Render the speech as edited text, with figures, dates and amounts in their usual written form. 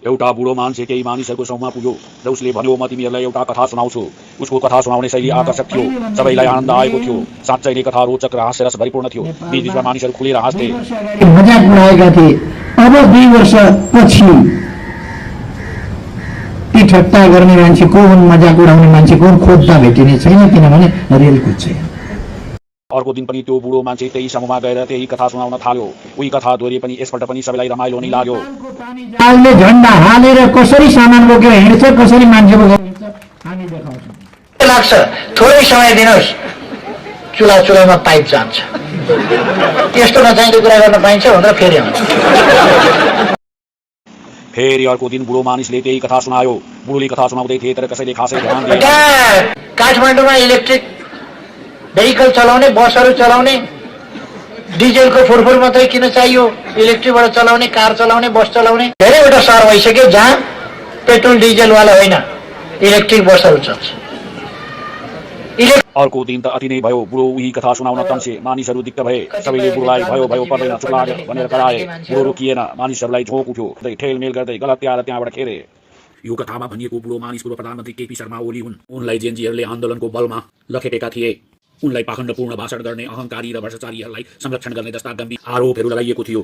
एउटा बुढो मान्छे केही मानिसहरूको समूहमा पुग्यो र उसले भन्यो, म तिमीहरूलाई एउटा कथा सुनाउँछु। उसको कथा सुनाउने शैली आकर्षक थियो, सबैलाई आनन्द आएको थियो। साँच्चै नै कथा रोचक र हास्यरस भरिपूर्ण थियो। बीचबीचमा मानिसहरू खुलेर हाँस्थे। मजाक उडाएका थिए। अब 2 वर्षपछि ती ठट्टा गर्ने मान्छे को हुन्, मजाक उडाउने मान्छे को हुन् खोज्दा भेटिने छैन, किनभने रेलको छैन। अर्को दिन पनि त्यो बुढो मान्छे त्यही समूहमा गएर त्यही कथा सुनाउन थाल्यो। उही कथा दोहोरिए पनि यसपल्ट पनि सबैलाई रमाइलो नै लाग्यो। जालले झण्डा हालेर कसरी सामान बोकेर हिँड्छ, कसरी मान्छे बोकेर हिँड्छ हामी देखाउँछौँ। लाग्छ थोरै समय दिनुहोस्, चुलामा पाइप जान्छ। त्यस्तो नचाहिँदो कुरा गर्न पाइन्छ भनेर फेरि आउँछ। फेरि अर्को दिन बुढो मानिसले त्यही कथा सुनायो। बुढोले कथा सुनाउँदै थिए तर कसैले खासै ध्यान दिएन। काठमाडौँमा इलेक्ट्रिक भेहिकल चलाउने, बसहरू चलाउने, डिजेलको फुरफुर मात्रै किन चाहियो? इलेक्ट्रिकबाट चलाउने, कार चलाउने, बस चलाउने धेरैवटा सहर भइसक्यो जहाँ पेट्रोल डिजेलवाला होइन, इलेक्ट्रिक बसहरू चल्छ। अर्को दिन त अति नै भयो। बुढो उही कथा सुनाउन तन्से। मानिसहरू दिक्क भए। सबैले बुढोलाई भयो भयो पर्दैन, चुप लाग भनेर कराए। बुढो रोकिएन। मानिसहरूलाई झोक उठ्यो। ठेलमेल गर्दै गलत्याएर त्यहाँबाट खेरे। यो कथामा भनिएको बुढो मानिस पूर्व प्रधानमन्त्री केपी शर्मा ओली हुन्। उनलाई जेएनजीहरूले आन्दोलनको बलमा लखेटेका थिए। उनलाई पाखण्डपूर्ण भाषण गर्ने, अहंकारी र भ्रष्टाचारीहरूलाई संरक्षण गर्ने जस्ता गम्भीर आरोपहरू लगाइएको थियो।